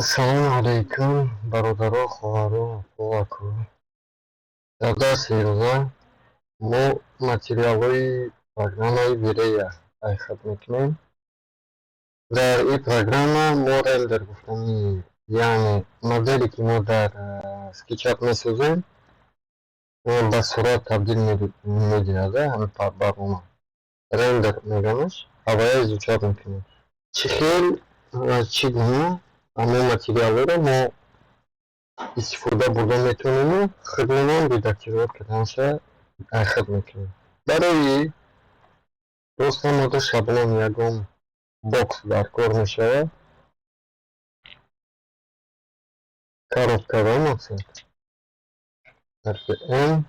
Ассалому алайкум, бародаро, хоҳаро, апо, аку. Дар дарси имрӯза мо материалҳои программаи V-Ray айхат мекунем. Дар ин программа мо рендер гуфтанӣ, яъне моделе, ки мо дар SketchUp месозем, ба сурат табдил медиҳад. Ҳамин барнома рендер мегӯямаш, аввал изучать мекунем, чӣ хел ва чӣ гуна ҳамон материалҳоро мо истифода бурда метавонему худмонам редактировать карданша айхат мекунем. Барои рост омода шаблон ягон бокс дар кор мешавад, коробкаро мақсад ҳарфи М,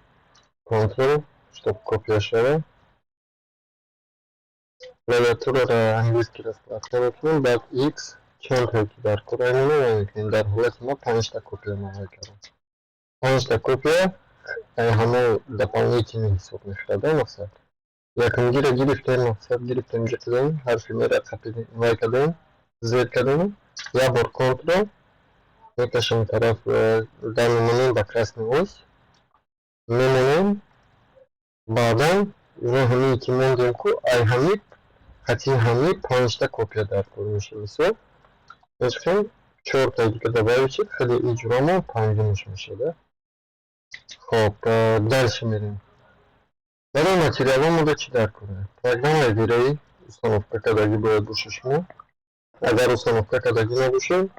Ctrl, чтоб копия шавад. Клавиатураро английский раскладка мекунем, баъд X, чандтое ки дар кор аймона мекунем. Дар ҳолати ма панҷта копия мавай кардам. Панҷта копия ҳамо дополнительный ҳисоб мешавад. Мақсад, якумгира гирифтем, мақсад, гирифтем, ҷиқидем, ҳарфи мера вай кардем, зер кардем, як бор Ctrl мекашем тараф да, мемонем ба красный ось мемонем. Баъдан уже ҳамине ки мондем ку, ай ҳамид хати ҳами панҷта копия дар кор мешавад. Мисол, мечиқем, чорта дига добавить шид, худи иҷромон панҷумаш мешавад. Хоб, дальше мерем. Барои материалҳо мода чӣ дар кор? Программаи V-Ray установка кардагӣ бояд боша. Шумо агар установка кардагӣ набошед,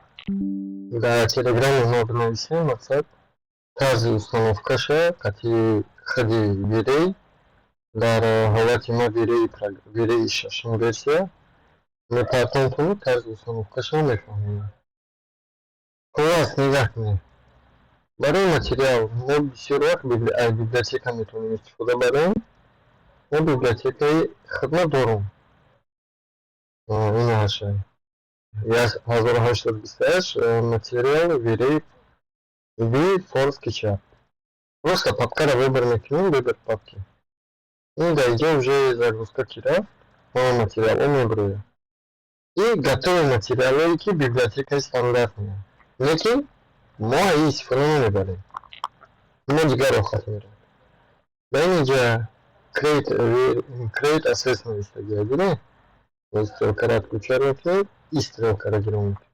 дар телеграми мо бинависем, мақсад, тарзи установкаша қати худи V-Ray. Дар ҳолати ма V-Ray шашум версия мепартом кунед, тарзи установкаша мефаҳмонам. Хуллас, нигаҳ кунед. Барои материал мо бисёр вақт аз библиотека метавонем истифода барем. Мо библиотекаи хидмат дорем. Ина ҳаша 1828 материал V-Ray V for SketchUp. Просто папкаро выбор мекунем, выбор папки. Ин дар инҷо уже загрузка ки рафт, ҳама материалҳо мебирояд. И готовый материалҳое, ки библиотекаи стандартные. Лекин мо аз ин истифода намебарем. Мо дигар роҳхат меравем. Ба ин инҷа create asset навистагиа, дидед? Стрелкаро отключать мекунед и стрелкаро гирон мекунед.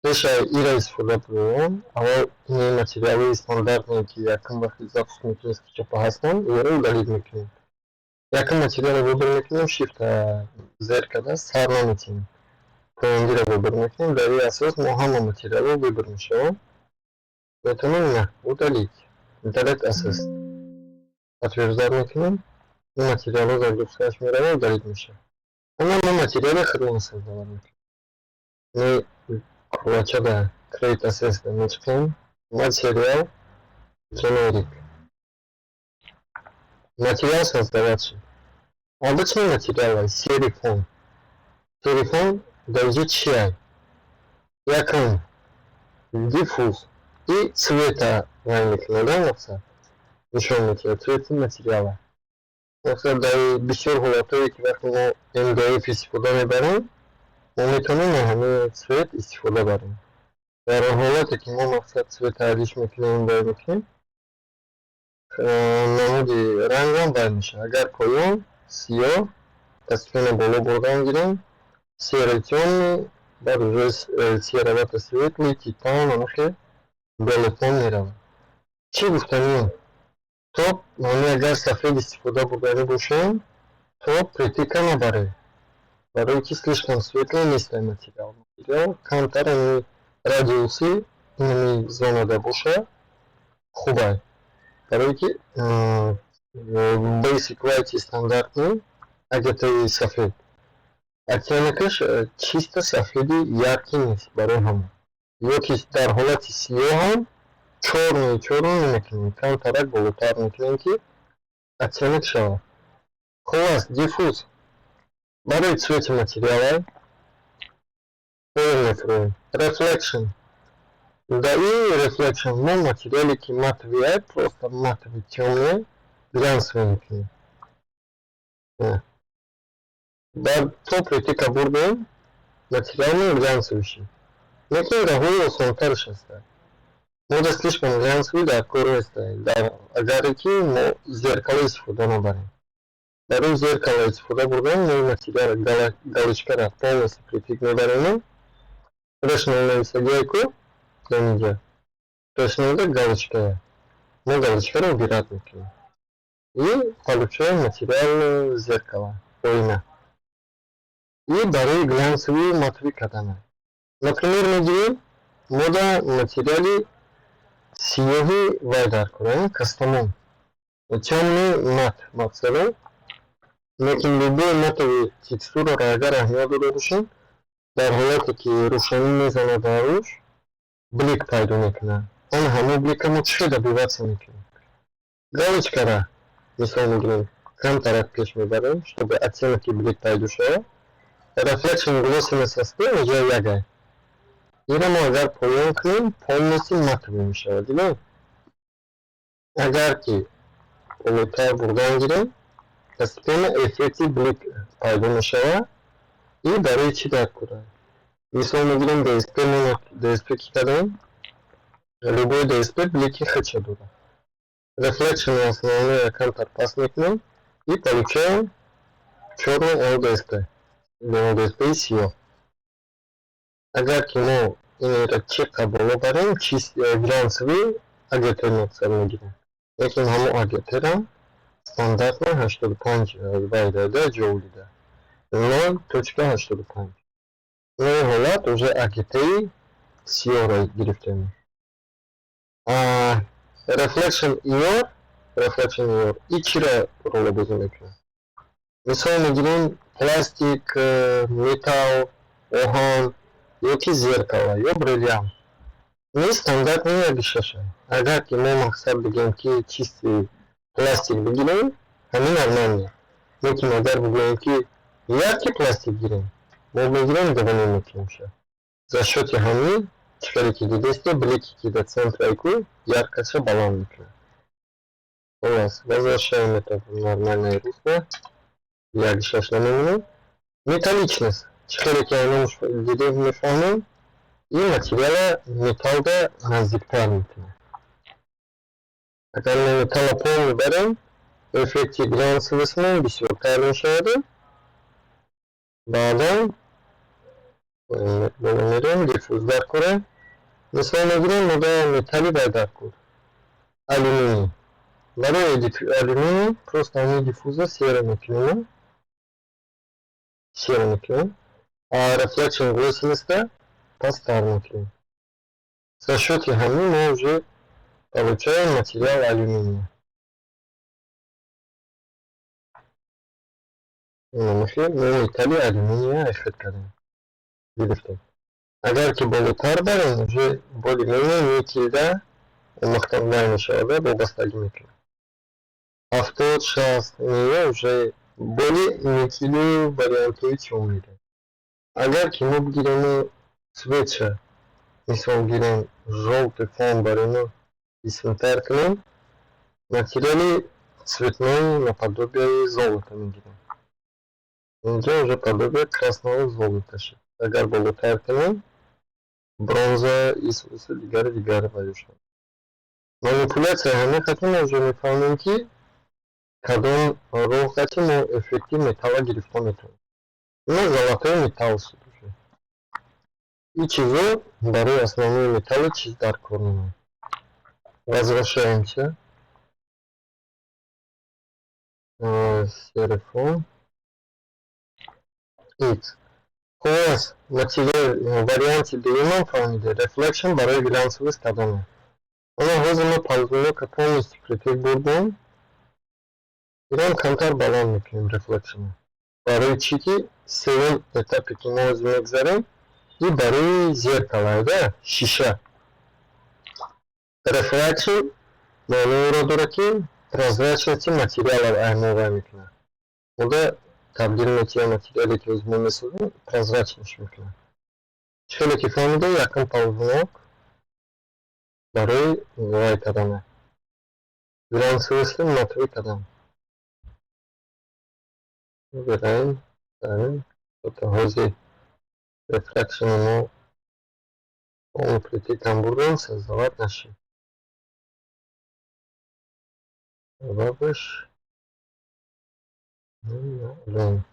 Пеша ира истифода бурем, аввал ин материалҳои стандартные, ки якум вақти запуск мекунем SketchUp ҳастанд, инро удалить мекунем. Якум материалро выбор мекунем, Shift зер карда сар наметиҳем. Поёнгиро выбор мекунем, дар ин асос мо ҳама материалҳо выбор мешаванд. Метавонем на удалить. Delete asset. Подтверждать мекунем, ин материалҳо загрузкааш меравад, удалить мешавад. Ана мо материали худмон создавать мекунем. Кулачада create asset мечиқем, материал generic. Материал создавать шуд. Обычный материал, серый фон. Серый фон дар инҷо чия? Якум diffuse и цвета вай мекунад, мақсад, нишон медиҳад цвети материала. Мақсад, дар бисёр ҳолатҳое, ки вақте мо MDF истифода мебарем, мо метавонем ҳамин цвет истифода барем. Дар ҳолате ки мо, мақсад, цвета алиш мекунем, вай мекунем, намуди рангам вай мешавад. Агар поён сиёҳ, постепенно боло бурдан гирем, серый тёмный, баъд уже серовато светлый, титан, ҳамахел белый фон меравад. Чӣ гуфтанӣ? То ҳамин агар сафед истифода бурданӣ бошем, то впритыка набарем. Барои ки слишком светлый нест материал. Материал камтар ҳамин радиуси инами зонада боша хубай. Барои ки basic white стандартный агатаи сафед. Оттенокаш чисто сафеди яркий нест барои ҳамон. Ё ки дар ҳолати сиёҳам чёрный чёрный намекунем, камтарак болотар мекунем, ки оттенок шавад. Хуллас, diffuse барои цвети материала поён мефуроем. Reflection. Дар ин reflection мо материале, ки матовый, просто матовый тёмный, глянцевый мекунем. Баъд то впритыка бурдем, материалмон глянцевый шуд. Лекин роҳҳои осонтарш ҳастанд. Мода слишком глянцевый дар кор нестем. Дар агаре ки мо зеркало истифода набарем. Барои зеркало истифода бурдан мо материал галочкара полностью притык мебарем. Fresnel нависагия ку дар инҷа. Fresnel галочкая. Мо галочкаро убирать мекунем. И получаем материал зеркала, оина. И барои глянцевый, матовый кардана. Например, мегирем, мода материали сиёҳи вай дар кор, кастамон. Тёмный мат мақсадам. Лекин любой матовый текстураро агар аҳамият дода бошем, дар ҳолате ки рӯшанӣ мезанад дар рӯш, блик пайдо мекунад. Он ҳамон блика мо чӣ добиваться мекунем? Галочкара, мисол мегирем, камтарак пеш мебарем, чтобы оттенки блик пайдо шавад. Reflection glossiness ҳастем, инҷа ягай. Инро мо агар поён кунем, полностью матовый мешавад, дидем? Агар ки болотар бурдан гирем, постепенно эффекти блик пайдо мешавад. И барои чӣ дар кора? Мисол мегирем, ДСП, ДСП ки кардем, любой ДСП блики худша дорад. Reflection основной камтар паст мекунем и получаем чёрный ЛДСП. ЛДСП сиёҳ. Агар ки мо инро чиқа боло барем, глянцевый АГТ мақсад мегирем. Лекин ҳамон АГТ-рам стандартно 85 вайдада ҷоулида. 0.85. Ин ҳолат уже АГТи сиёҳро гирифтем. Reflection IOR, reflection IOR и чиро рола бозӣ мекунад? Мисол мегирем, пластик, металл, оҳан ё ки зеркало ё бриллиант. Ин стандартни 1,6. Агар ки мо мақсад бигем, ки чистый пластик бигирем, ҳамин нормально. Лекин агар бигӯем, ки яркий пластик гирем, мо мегирем, 2,5 мекунем ша. За счёти ҳамин чӣ хеле ки дидесте, блики ки дар центраи ку яркостьша баланд мекунад. Холас, возвращаем это в нормальное русло. 1,6 намемонем. Металличность. Чӣ хеле ки айномуш дидем, мефаҳмем, ин материала металлда наздиктар мекунад. Агар мо металла пол мебарем, эффекти глянцевостьмон бисёртар мешавад. Баъдан боло мерем, diffuse дар кора. Мисол мегирем, мода металли вай дар кор. Алюминий. Барои алюминий просто ҳамин diffuse а серо мекунем. Серо мекунем. А reflection glossiness пасттар мекунем. За счёти ҳамин мо уже получаем материал алюминия. Мо металли алюминия айхед кардем. Гирифтем. Агар ки болотар барем, уже более-менее никелда омӯхтан мешавад, вобастагӣ мекунад. 70, 60 ин уже более никелу вариантҳои тёмныйда. Агар ки мо бигирему цветша, мисол гирем, жёлтый фон барему исмтар кунем, материали цветной наподобие золота мегирем. Инҷа уже подобие красного золота шуд. Агар болотар кунем, бронза, ису дигару дигар пайдо шуд. Манипуляция ҳамин хати мо уже мефаҳмем, ки кадом роҳ хати мо эффекти металла гирифта метавонем. Ина золотой металл шуд уже. И чизо барои основной металли чиз дар кор мемонад. Возвращаемся. Серый фон. X. Хулос, материал варианти дуюмам фаҳмида. Reflection барои глянцевость кардана. Ана ҳозир мо ползунокро полностью притык бурдем. Инам камтар баланд мекунем reflection. Барои чӣ ки сеюм этапе ки мо ҳозир мегзарем, и барои зеркало, да, шиша. Reflection маъноеро дорад, ки прозрачности материалро аймовай мекунад. Мода табдил метиҳад материале, ки ҳозир мо месозем, прозрачныйш мекунад. Чӣ хеле ки фаҳмида, якум ползунок барои вай кардана. Глянцевости матовый кардан. Выбираем, ставим. То ҳозир reflection мо Полный впритык ам бурдем, создавать нашид. Сабабаш намедонам.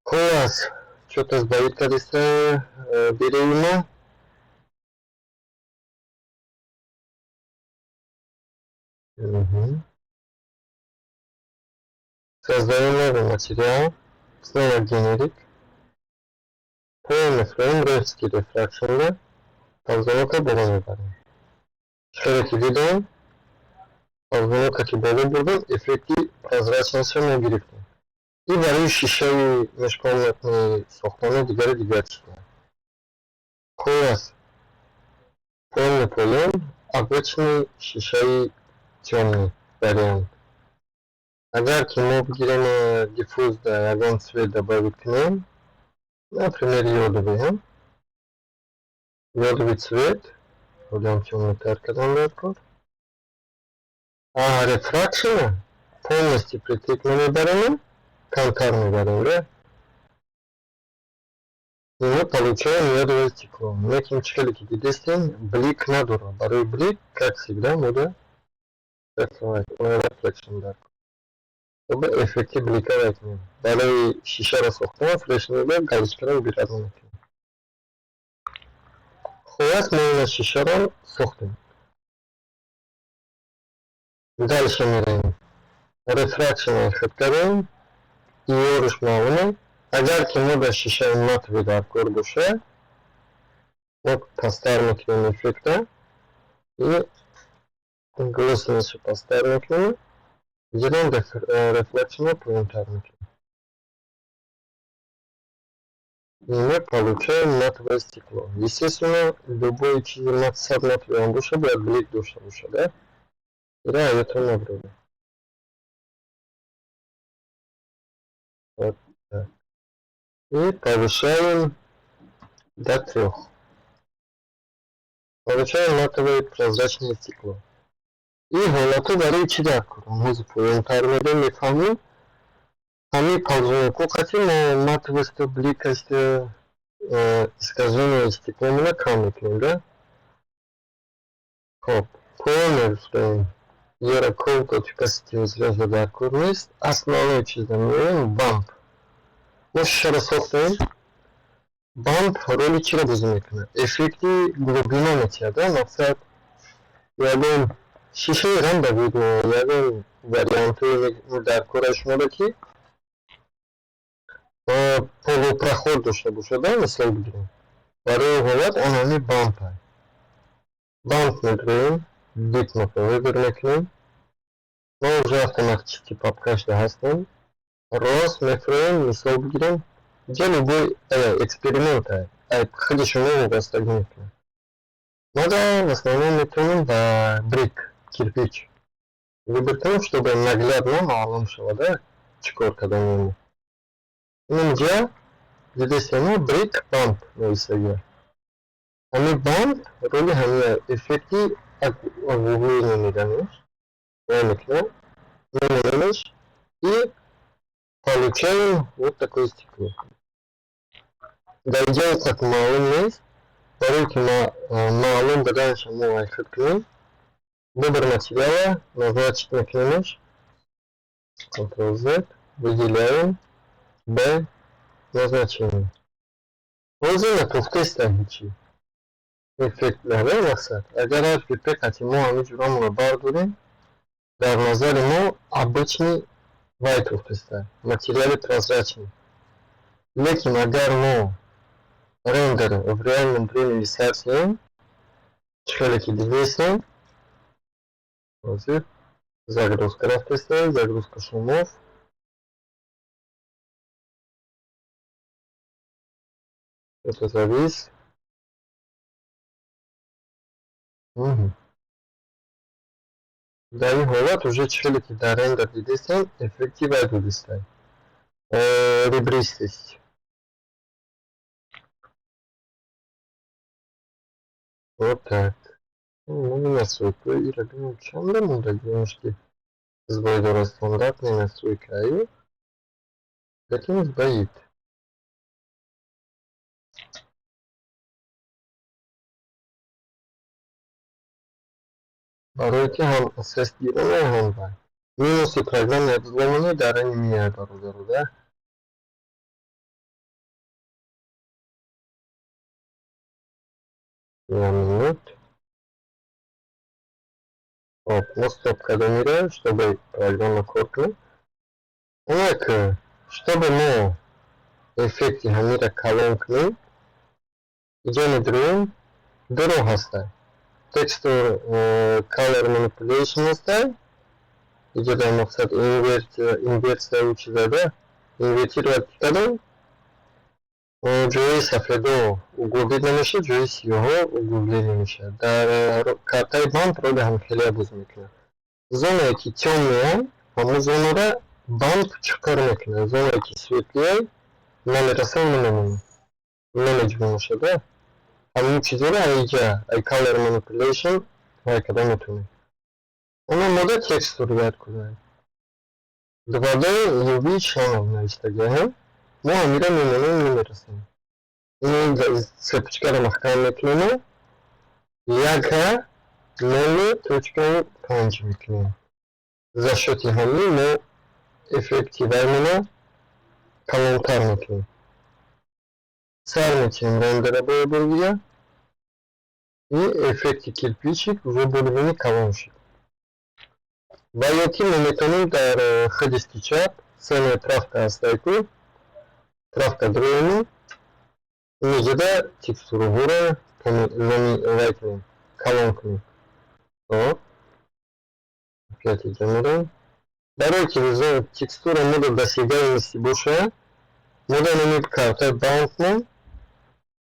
Хуллас, чё-то сбоит кардиста V-Ray мо. Мгм. Создаем новый материал. Снова Generic. Полный фрейм, резкий refraction ползунок а боло мебарем. Хеле ки дидем, ползунок а ки боло бурдем, эффекти прозрачность ро мегирифтем. И барои шишаи межкомнатный сохтмону дигару дигар чизҳо. Хуллас, полный поён, обычный шишаи тёмный вариант. Агар ки мо бигирем, diffuse да ягон цвет добавить кунем, например, йодовый, йодовый цвет, одам тёмный тар кардан дар кор. А refraction полностью впритык намебарем, камтар мебарем, да? И мы получаем йодовое стекло. Лекин чӣ хеле ки дидестем, блик надорад. Барои блик, как всегда, мода reflection дар кор. Эффекти блик а мекунем. Барои шишаро сохтан freshnel галочка ро убирать мекунем. Хуллас, мо ина шишаро сохтем. Дальше мерем. Refraction худ кардем. IOR ш маълуме. Агар ки мо дар шишаи матовый дар кор боша, мо пасттар мекунем эффекта и glossiness пасттар мекунем. Инҷоам reflection ро поёнтар мекунем. И мы получаем матовое стекло. Естественно, любой чизи мат сад матовый ҳам боша, бояд блик дошта бошад, да? Ира аётон набурда. Вот так. И повышаем до 3. Получаем матовое прозрачное стекло. И ҳолатҳо барои чӣ дар кор? Ҳозир поёнтар медем, мефаҳмем. Ҳамин ползунок ҳо қати мо матовость у, бликость у, искажение стекло мона кам мекунем, да? Хоб, поён мегуфтем. Ера curve opacity зиёда дар кор нест. Основной чиза меоем, bump. Мо шишаро сохтем. Bump роли чиро бозӣ мекунад? Эффекти глубина метиҳад, да? Мақсад, ягон шишаи рамда видно, ягон вариантҳое дар кора шумода ки полупроход дошта бошад, да, мисол бигирем. Барои ҳолат он ҳамин bump. Bump медроем, bitmap выбор мекунем. Мо уже автоматически папкашда ҳастем. Рост мефроем, мисол бигирем. Инҷа любой эксперимент худи шумо вобастагӣ мекунад. Мада в основном метавонем ба brick, кирпич выбор кунем, чтобы наглядно маълум шавад, чӣ кор карданемо. Инҷа дидестем, brick bump нависагия. Ҳамин bump роли ҳамин эффекти углубление меданеш, мекунем, мемонемеш и получаем вот такое стекло. Дар инҷа как маълум нест, барои ки маълум буданашро мо айхид кунем, выбор материала назначить мекунемеш, Ctrl Z, выделяем, B, назначение. Ҳозир натофтеста ҳечи. Эффект дара мақсад. Агар ҳарфи П қати мо ҳамин ҷурамонро бардорем, дар назари мо обычный вай тофтеста, материали прозрачный. Лекин агар мо рендер в реальном времени сарсем, чӣ хеле ки дидестем, ҳозир загрузка рафтеста, загрузка шумов. Это завис. Мгм. Дар ин ҳолат уже чӣ хеле ки дар рендер дидестем, эффекти вай додистем. Ребристость. Вот так. Ну, настройку ира бинем, чанда мондагӣ, ки сбой дорад, стандартные настройки, аю. Лекин сбоит. Барое ки ҳам access гирона, ҳам вай. Минуси программаи взломанный дар ин меяй, бародаро, да. Як минут. Хоб, мо стоп карда мира, чтобы программа кор кунад. Инак, чтобы мо эффекти ҳамира калон кунем, инҷа медурем, ду роҳ ҳаста. Texture color manipulation ҳастай. Инҷа дар мақсад инверсияу чиза да инвертировать кардем. Ҷои сафедо углубить намешавад, ҷои сиёҳо углубление мешавад. Дар картаи bump роли ҳам хеле бозӣ мекунад. Зонае ки тёмная, ҳамон зонара bump чуқур мекунад. Зонае ки светлая, намерасад, намемонад. Намеҷунбошад, да? Ҳамин чизоро инҷа ай color manipulation вай карда метавонем. Ана мода текстур бояд кунем. 2D UV channel навиштагиҳа. Мо ҳамира мемонем, намерасем. Ин цепочкаро маҳкам мекунем, яка 0.5 мекунем. За счёти ҳамин мо эффекти ваймона калонтар мекунем. Сар метиҳем рендера бо бори дигар, и эффекти кирпичик уже более калон шуд. Ва ё ки мо метавонем дар худи SketchUp сценаи травка ҳастай ку, травка дроем, инҷода текстураҳоро вай кунем, калон кунем. Хоб, опять инҷа мерем. Барое ки текстура мода досягаемости бошад, мода номи картаи bump,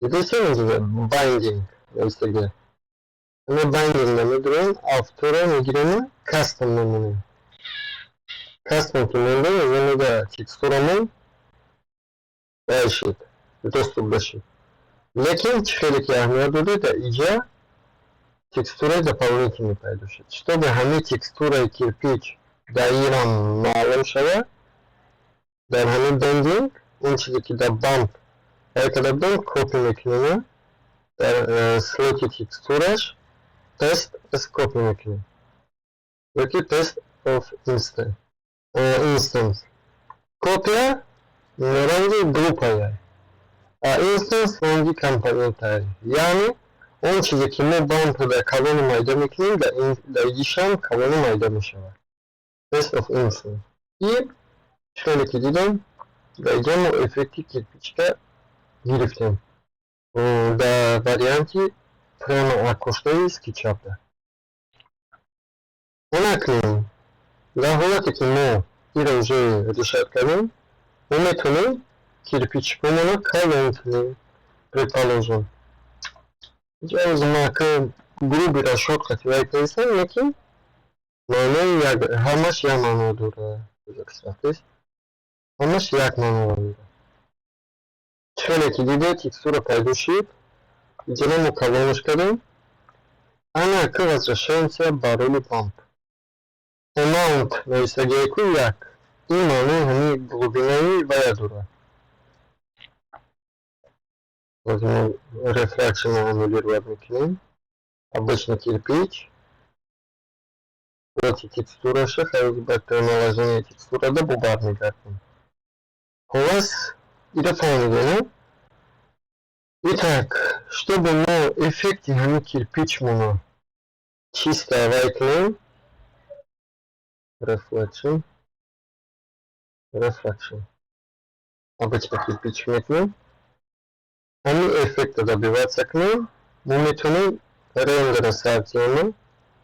дидесем, инҷода binding навистагия. Мо binding намедурем, авторо мегирем, custom мемонем. Custom ки мондем, уже мода текстурамон вай шуд, доступ дошт. Лекин чӣ хеле ки аҳамият додед, дар инҷа текстураи дополнительный пайдо шуд. Чтобы ҳамин текстураи кирпич дар ирам маълум шавад, дар ҳамин binding он чизе ки дар bump вай карда будем, copy мекунем, дар слоти текстураш paste as copy мекунем ёки paste of instance. Копия ранги группая, а instance ранги компонентае. Яъне он чизе ки мо bump дар калони майда мекунем, дар ишам калони майда мешавад. Paste of instance. И хеле ки дидем, дар инҷа мо эффекти кирпичка гирифтем дар варианти прямо окошкаи SketchUp. Акнун дар ҳолате ки мо инро уже решать кардем, мо метавонем кирпичикҳомонро калон кунем, предположим. Инҷа ма грубый расчёт қатъи кардистам, лекин маънои як ҳамаш як маъно дорад. Ҳамаш як маъно дорад. Чӣ хеле ки дидед, текстура пайдо шуд, инҷа мо калонаш кардем. Ана ка возвращаемся ба роли bump. Amount навистагие ку, як. Ин маънои ҳамин глубинаи вая дорад. Возьмем refraction, аннулировать мекунем. Обычный кирпич. Вот текстураша, ба наложение текстурада бо бармегардем. Холас, ира фаҳмидем. Итак, чтобы мо эффекти ҳамин кирпичмоно чисто вай кунем, reflection, reflection. Обычно кирпич мекунем. Ҳамин эффектро добиваться кунем, мо метавонем рендера сар кунем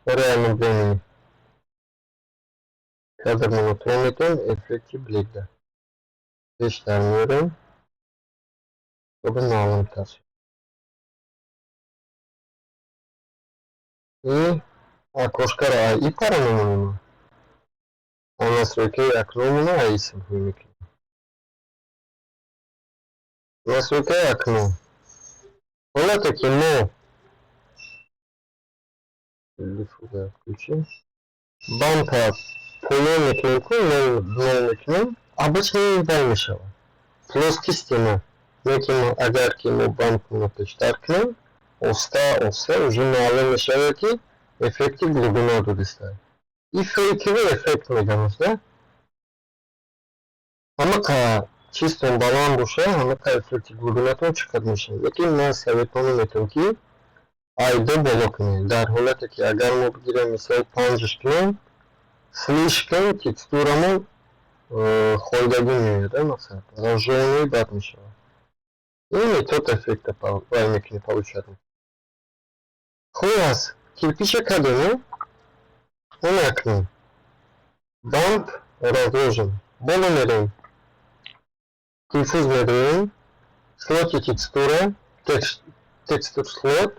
реальном времени. Кадрмоно то метавонем эффекти бликда. Бештар меорем, чтобы маълумтар шавад. И окошкаро ай и пара мемонем. А настройкаи окномоно ай сабҳӯй мекунем. Настройкаи окно. Ҳолате ки мо диффузия включим. Bump поён мекунем ку, нол мекунем, обычно вай мешавад. Плоский стена. Лекин агар ки мо bump-ро пештар кунем, оста оста уже маълум мешавад, ки Эффекти глубина додиста. И фейковый эффект меганаш, да? Ҳамақа чистон баланд боша, ҳамақа эффекти глубинатон чӣ қадр мешавад. Лекин ман советона метавам, ки ай 2 боло кунем. Дар ҳолате ки агар мо бигирем, мисол, 5-ш кунем, слишком текстурамон холдагӣ меояд, мақсад жжёный бад мешавад. И тот эффекта вай мекунӣ, получать. Хулас, кирпича кардем, он акнун bump разложим, боло мерем, diffuse медоем, слоти текстура, texture слот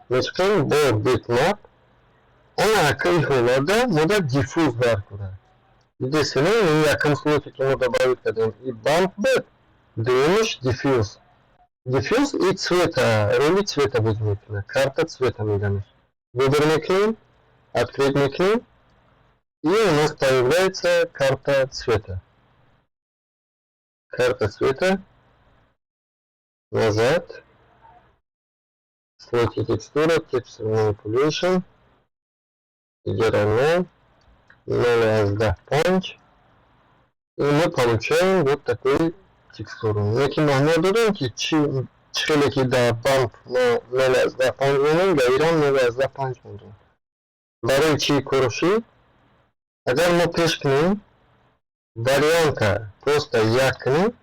мечқем бо bitmap. Он акаи ҳолада мода diffuse даркора. Дидесина, ин якум слоте, ки мо добавить кардем, и bump буд, дуюмаш diffuse. Diffuse и цвета, роли цвета бозӣ мекунад, карта цвета меганаш. Выбор мекунем, открыть мекунем, и у нас появляется карта цвета. Карта цвета, назад, слоти текстура, texture manipulation, равно 0,5, и мы получаем вот такую текстуру. Лекин маъно дорем, ки чӣ хеле ки дар bump мо 0,5 монем, дар ирам 0,5 мондем. Барои чӣ кор шид? Агар мо пеш кунем, варианта просто як кунем,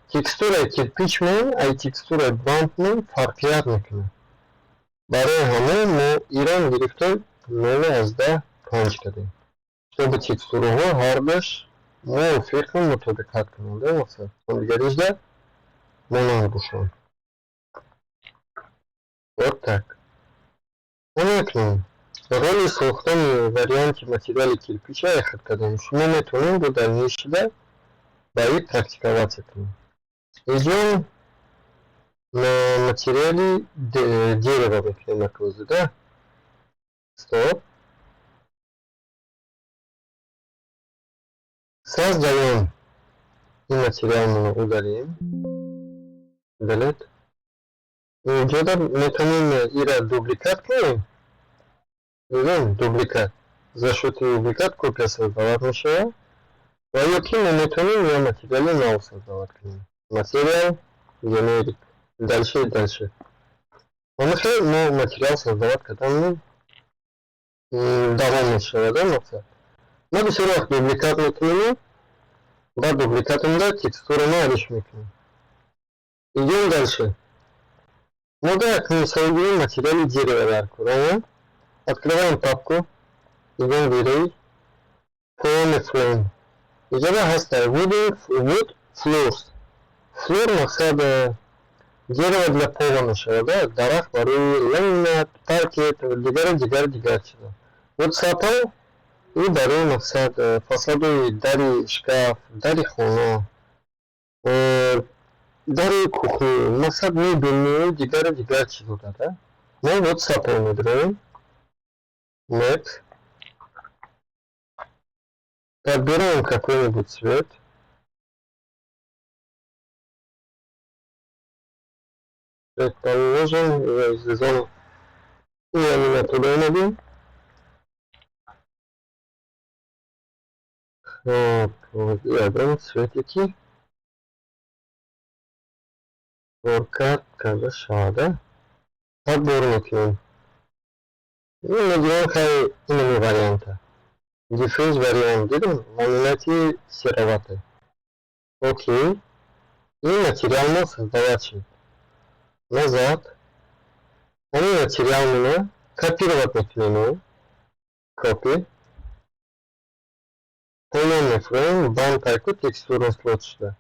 текстураи кирпич мен ай текстураи bump мен фарқият мекунад. Барои ҳамон мо ирам гирифтем, 0,5 кардем, чтобы текстураҳо ҳардаш мувофиқу мутобиқат кунанд, мақсад ҳамдигарижда монанд бошанд. Вот так. Акнун роли сохтани варианти материали кирпича яхат кардем. Шумо метавонед бо дальнейшида ба ин практиковаться кунед. Идем на материале дерева мекунем наказы, да? Стоп. Создаем и материал мы удалим. Удалить. Инҷода метавонем ира дубликат кунем. Видим, дубликат. За счет дубликат копия создавать мешавад. Ва ё ки мо метавонем я материали нав создавать кунем. Материал, generic. Дальше и дальше. Омихел мо материал создавать кардам давом мешавад, мақсад. Мо бисёр вақт дубликат мекунем, баъд дубликатамда текстураро алиш мекунем. Идем дальше. Мо да мисол гирем, материали дерева дар кор. Открываем папку, идем в V-Ray, Form Frame. Инҷода ҳаста wood floors. Floor мақсад дерево для пола мешавад, дарахт барои ламинат, паркет, дигару дигар дигар чизо. Wood supple и барои мақсад фасадои дари шкаф, дари хона, дари кухни, мақсад мебель, дигару дигар чизо дада. Мо wood supple медироем. Нет. Подбираем какой-нибудь цвет. Предположим, из зоны я меня туда найду. Вот, ягон цветики. Коркард карда шавада. Подбор мекунем. Мегирем хай инами варианта. Diffuse вариант дидем, ламинати сероватый. Окей. И материал мо создавать шид. Назад. Ҳамин материал мона копировать мекунем. Copy. Поён мефурем, bump айку текстура слот шуда.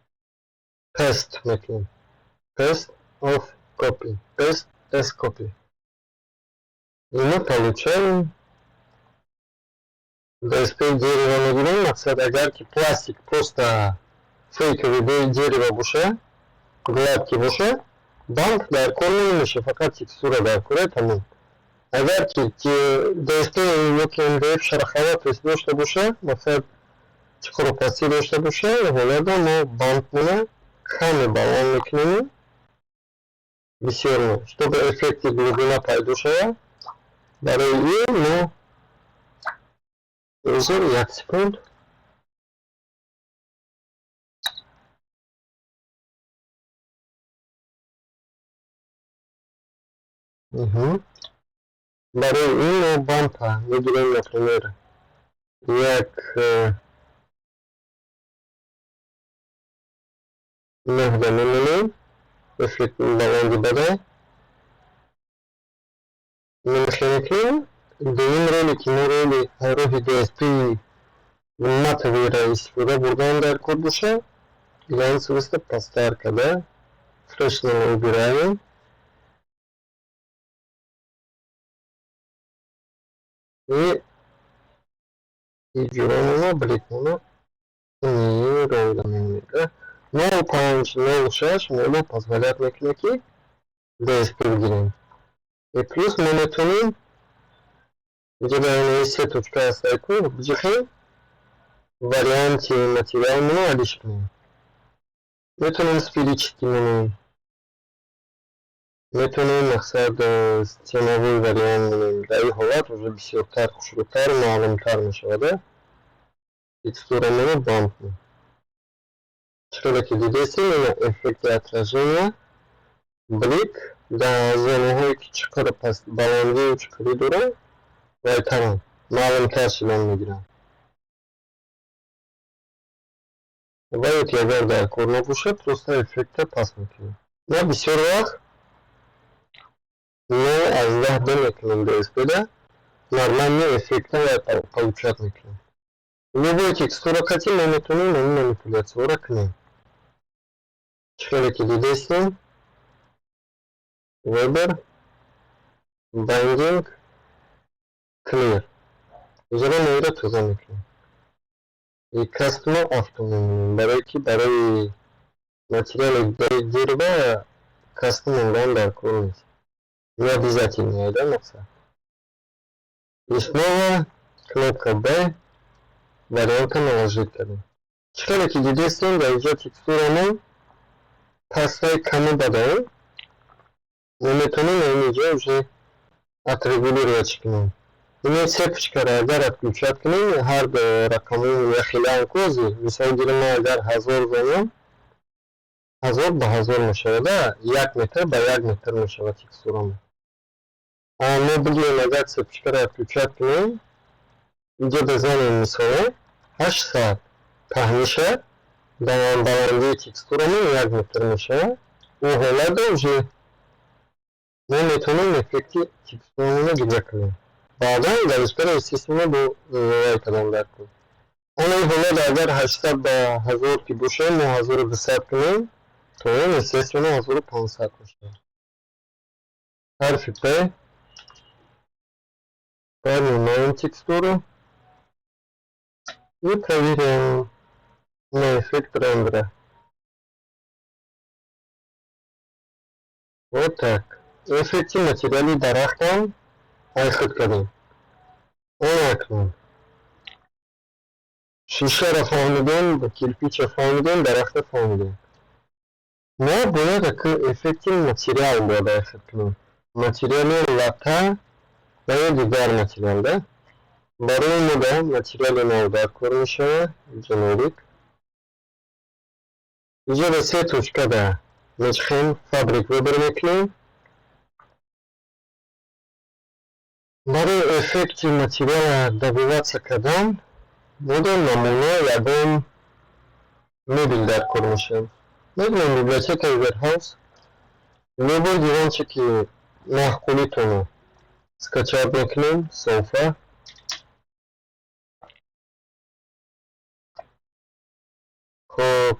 Paste мекунем. Paste of copy. Paste as copy. И мы получаем DSP дерево мегирем, мақсад агар ки пластик просто фейковый дерево боша, гладкий боша, bump дар кор намеша, фақат текстура дар кора, тамом. Агар ки DSP ё ки MDF шероховатость дошта боша, мақсад чуқуру пастӣ дошта боша, ҳолада мо bump мона каме баланд мекунем, бисёр, чтобы эффекти глубина пайдо шавад. Барои ин мо, узр, як секунд. Барои ин мо bump а мегирем, например, як нӯҳда мемонем, эффект баланди бада мехоҳем. Дуюм роли, ки мо роли роҳи DSP матовый ро истифода бурдан дар кор боша, глянцевость а пасттар карда, Fresnel убираем. И иҷромо блик моно ровно мемонем. 0,5, 0,6 моно позволять мекунад, ки DSP бигирем. И плюс мо метавонем инҷо дар ин се точка ҳастае ку биҷихем, варианти материалмоно алиш кунем. Метавонем сферический монем, метавонем, мақсад, стеновой вариант монем. Дар ин ҳолат уже бисёртар хушрӯтар, маълумтар мешавад текстурамоно. Bump чиқадар ки дидестем, ина эффекти отражения, блик дар зонаҳое, ки чиқар баландию чиқарӣ доранд, вайтаранд, маълумтар шидан мегиранд. Ва ё ки агар дар кор набошад, просто эффекта паст мекунем. Ма бисёр вақт 0,2 мекунем DSP да, нормальный эффекта получать мекунем. Любой текстура қати мо метавонем ин манипуляцияҳоро кунем. Чӣ хеле ки дидестем, выбор, binding, clear. Ҳозира мо инро тоза мекунем и custom auto мемонем, барое ки барои материали дерева custom мондан дар кор нест, не обязательно, да, мақсад. И снова кнопка B, варианта наложить кардем. Чӣ хеле ки дидестем, дар инҷо текстурамон пастаи каму бадаем. Мо метавонем инҷо уже отрегулировать кунем. Ин цепочка ро агар отключать кунем, ҳар рақамҳои яхелаам кози, мисол гирем, мо агар 1000 занем, 1000 ба 1000 мешавад, 1 метр ба 1 метр мешавад текстурамон. Мо бигирем, агар цепочка ро отключать кунем, инҷо бизанем, мисол, 800 паҳниша, баландии текстурамон 1 метр мешавад. Ӯ ҳолатда уже мо метавонем эффекти текстурамонро дигар кунем. Баъдан дар естественно бо вай кардам дар кор. Ана ин ҳолат, агар 800 ба 1000 ки бошад, мо 1200 кунем, то он естественно 1500 мешавад. Ҳарфи П, поднимаем текстуру и проверяем на эффект рендера. Вот так. Эффекти материали дарахтам айхуд кардем. Он акнун шишаро фаҳмидем, кирпича фаҳмидем, дарахта фаҳмидем. Мо бояд аку эффекти материал бояд айхуд кунем, материали лата ва ё дигар материал да. Барои мо да материали нав дар кор мешавад, generic. Инҷо ба се точка да мечхем, fabric выбор мекунем. Барои эффекти материала добиваться кардан мода намуна ягон мебел дар кор мешавад. Мебинем библиотекаи warehouse, любой диванчики маъқулитонро скачать мекунем, софа. Хоб,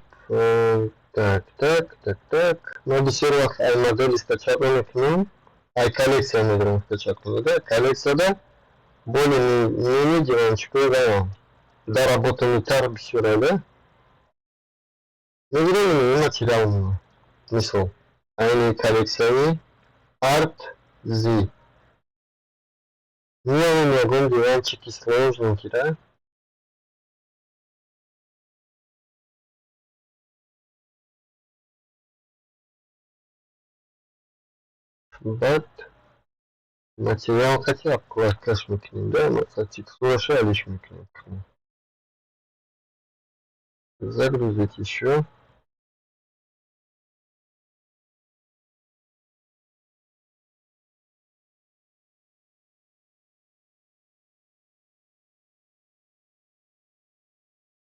так, так, так, так. Мо бисёр вақт ай модели скачать намекунем, ай коллексия мегирем, скачать кунем. Коллексияда более менее диванчикҳои раванд, доработанный тар бисёре да. Мегирем ин материалмона, мисол, айни коллексияи Art Z. Меоем ягон диванчики сложненький да. Баъд Материал қати обкладкаш мекунем, да, масалан, текстураша алиш мекунем. Загрузить ещё.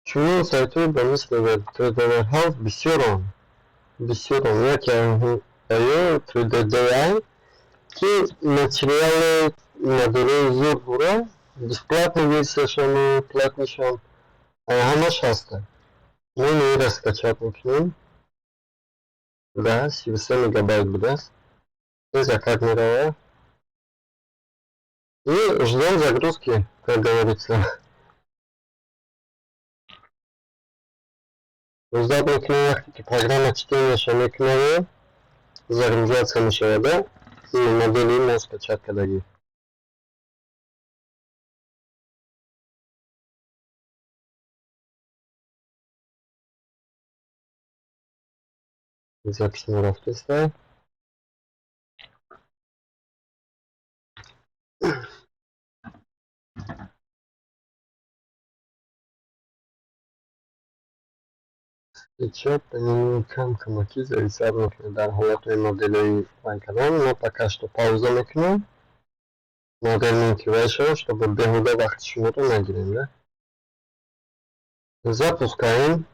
Чунин сайтҳои ба мисли 3D Warehouse бисёранд. Бисёранд. Яке ё 3D DI, ки материали моделҳои зуд бура, бесплатный версияшону платныйшон ҳамаш ҳастанд. Мо инро скачать мекунем. Да, 33 мегабайт будааст. Заказ меравад. И ждем загрузки, как говорится. Ждать мекунем, вақте ки программа чтенияша мекунад, загружаться мешавад, да? Модели мо скачать кардагӣ. Запись нарафтеста. SketchUp кам камаки зависать мекунад дар ҳолатҳои моделҳои вай кардан. Мо пока что пауза мекунем. Моделмон ки вай шавад, чтобы беҳуда вақти шуморо нагирем, да? Запускаем.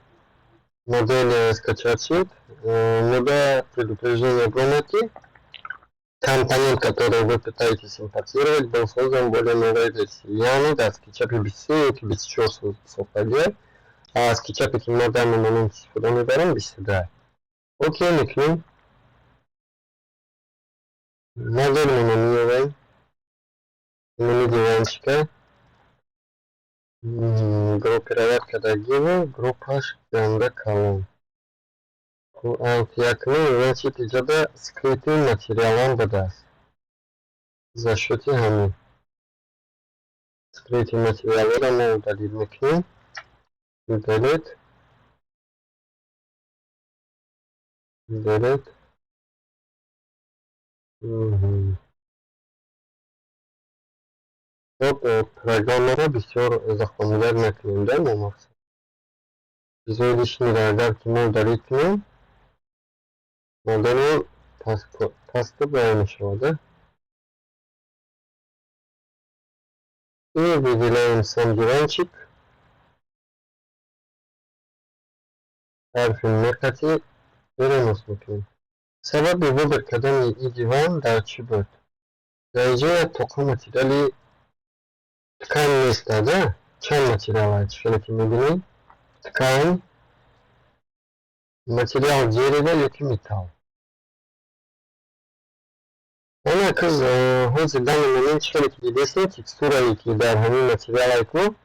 Модель скачать шуд. Мода предупреждение громоти. Компонент, который вы пытаетесь импортировать, был создан более новой версии. Яъне дар SketchUp 23 ёки 24 сохтагия. А SketchUp, ки мо данный момент истифода мебарем, 22. Окей мекунем. Моделмона меёвем. Инами диванчика. Группировать кардагиву, группаш ганда калон. Alt якунем, значит, иҷода скрытый материалон будааст. За счёти ҳамин. Скрытый материалро мо удалить мекунем. Удалить. Удалить. Мгм. Хоб, программаро бисёр захомидар накунем, да, мо мақсад. Чизои лишнийро агар ки мо удалить кунем, модели пасту баён мешавад, да? И выделяем сам диванчик. Ҳарфи М қати перенос мекунем. Сабаби выбор кардани ин диван дар чӣ буд? Дар инҷо як тоқа материали ткань нест, да? Чанд материал чӣ хеле ки мебинем? Ткань, материал дерева ёки металл. Ана кыз ҳозир данный момент чӣ хеле ки дидестем, текстурае ки дар ҳамин материалае ку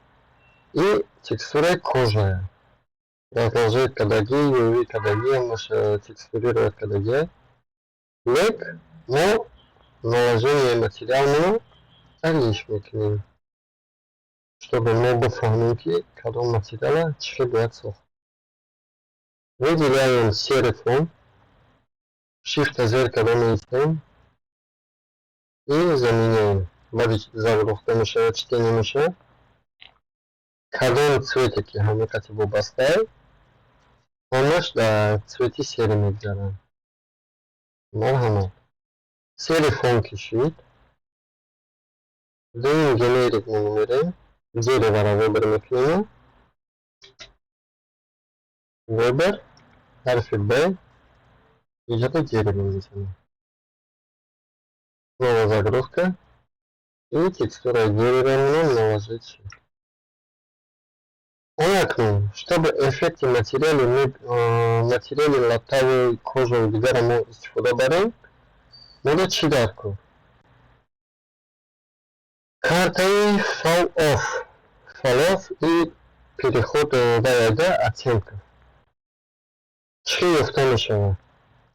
и текстураи кожая. Разложить кардагӣ, UV кардагӣ, ҳамаш текстурировать кардагӣ. Лек мо наложение материалмоно алиш мекунем, чтобы мо бифаҳмем, ки кадом материала чӣ хел бояд сохт. Выделяем серый фон, Shift зер карда меистем и заменяем. Баъди загрузка мешавад, чтение мешавад. Кадом цвете ки ҳамин қати вобастае, ҳамаш дар цвети серый мегузаранд. Марҳамат. Серый фон кишид. Дуюм generic мерем. Дерево выбор мекунем. Выбор. Ҳарфи Б. Иҷода дерево мезанем. Снова загрузка. И текстура дерева нам наложить. Акнун, чтобы эффекти материали, материали латтаву кожаву дигарро мо истифода барем, мода чӣ дар кор? Картаи fall off. Fall off и переход ваяда оттенков. Чӣ ёфта мешавад?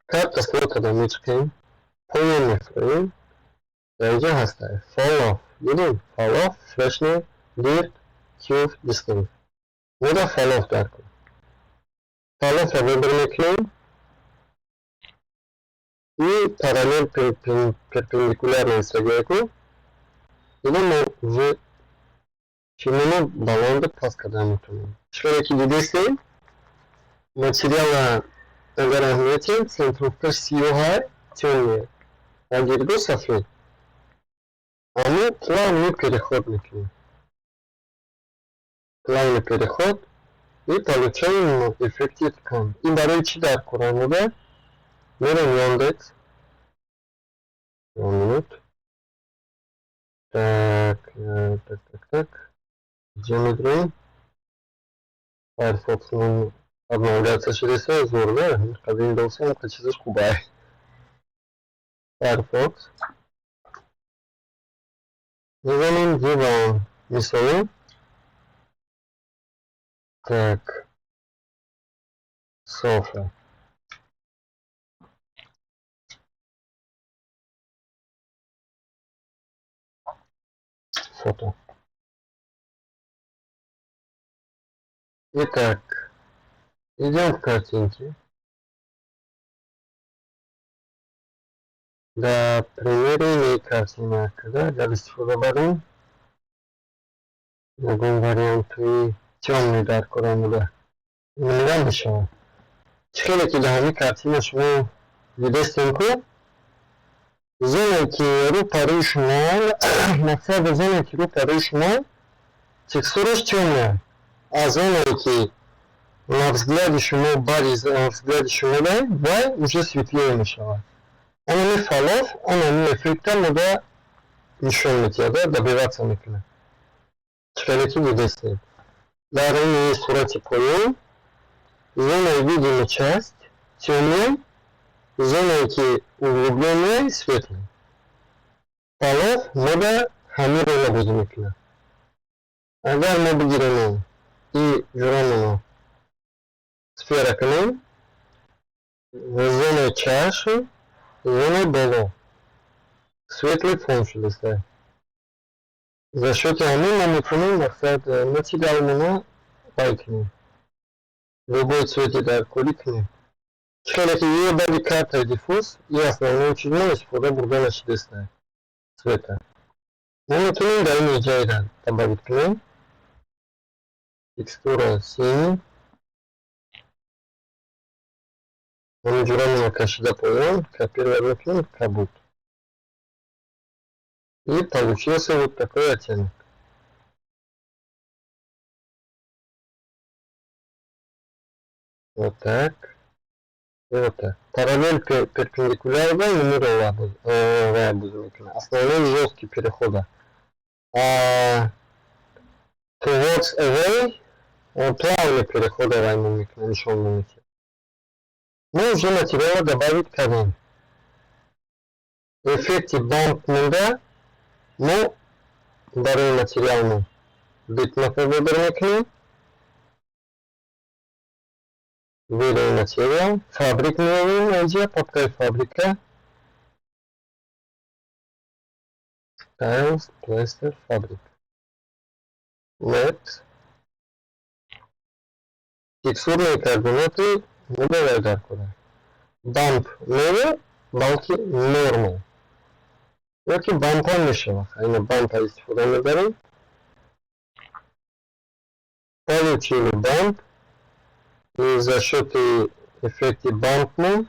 Карта слотада мечиқем, поён мефурӯем. Дар инҷо ҳаста fall off. Дидем? Fall off, freshness, dirt, cube, distance. Мода fall off дар кор. Fall off-ро выбор мекунем. И параллель, перпендикулярно истагияку, ина мо уже чимоно баланду паст карда метавонем. Чиқаре ки дидестем, материала агар аҳамиятем, центровкаш сиёҳа, тёмная, а гирдо сафед. Аммо плавный переход мекунем. Плавный переход, и получаем эффекти ткань. Ин барои чӣ дар кор омода? Мерем Яндекс. Минут. Так, так, так, так. Где мы? Firefox обновляться через зор, да? Windows ҳам чизаш хубай. Firefox. Мезанем диван. Мисоле. Так. Sofa. Фото. Итак, идем в картинки. Дар примери картина када агар истифода барем, ягон вариантҳои тёмный дар кор омода намидан мешавад. Чӣ хеле ки дар ҳамин картина шумо дидестем ку, зоне ки рӯ парӯи шумо, мақсади зоне ки рӯ парӯи шумо, текстураш тёмная, а зоне ки на взгляди шумо, баъди взгляди шумо вай уже светлее мешавад. Анами falloff анами эффекта мода нишон медиҳад, добиваться мекунад. Чӣ хеле ки дидестем, дар ин сурати поён зонаи видимая часть тёмная, зонае ки углубленная светлая. Falloff мода ҳамин рола бозӣ мекунад. Агар мо бигирем и ҷурамоно сфера кунем, зонаи чашм, зонаи боло светлый фон шудааст. За счёти ҳамин мо метавонем, мақсад, материалмоно бай кунем, любой цвети дар корӣ кунем. Чӣ хеле ки е баъди картаи diffuse и основной чиз мо истифода бурда нашудааст цвета. Мо метавонем дар ин ҷайра добавить кунем текстура синий, ҳамин ҷурамоно кашида поён, копировать мекунем кабуд. И получился вот такой оттенок. Вот так. И вот так. Параллель, перпендикулярно бозӣ мекунад. Основной жесткий перехода. А towards away плавный перехода вай мекунад, нишон мемекунад. Мы уже материала добавить кардем. Эффекти bump монда, мо барои материалмо bitmap выбор мекунем. V-Ray материал, fabric меовем, инҷа папкаи фабрика. Tiles, Plaster, Fabric. Maps. Текстурные координаты мудавай дар кора. Bump не, балки normal. Ёки bump ҳам мешавад. Айна bump истифода мебарем. Получили bump. И за счет эффекта bump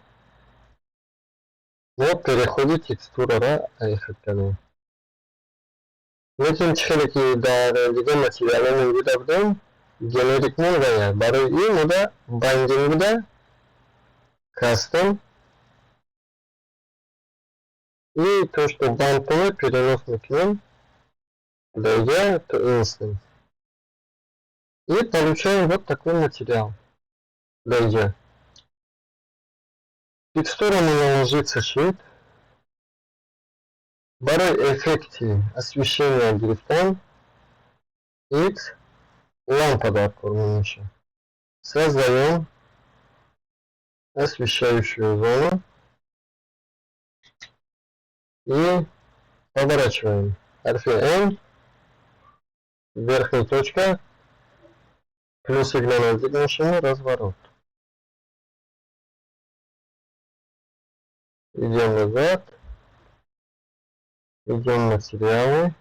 мо переходи текстураро айхат кардем. Лекин чӣ хеле ки дар дигар материалҳо дида будем, generic мон барои ин мода binding буда, custom, и то, что bump перенос мекунем дойдя то instance. И получаем вот такой материал. Дойдя. Текстура у ложится шит. Барои эффекти освещения гирифтан X лампа дар кор мешавад. Создаем освещающую зону и поворачиваем. Ҳарфи N, верхняя точка, плюсик наздик мешавад, разворот. Идем назад. Идем материалы.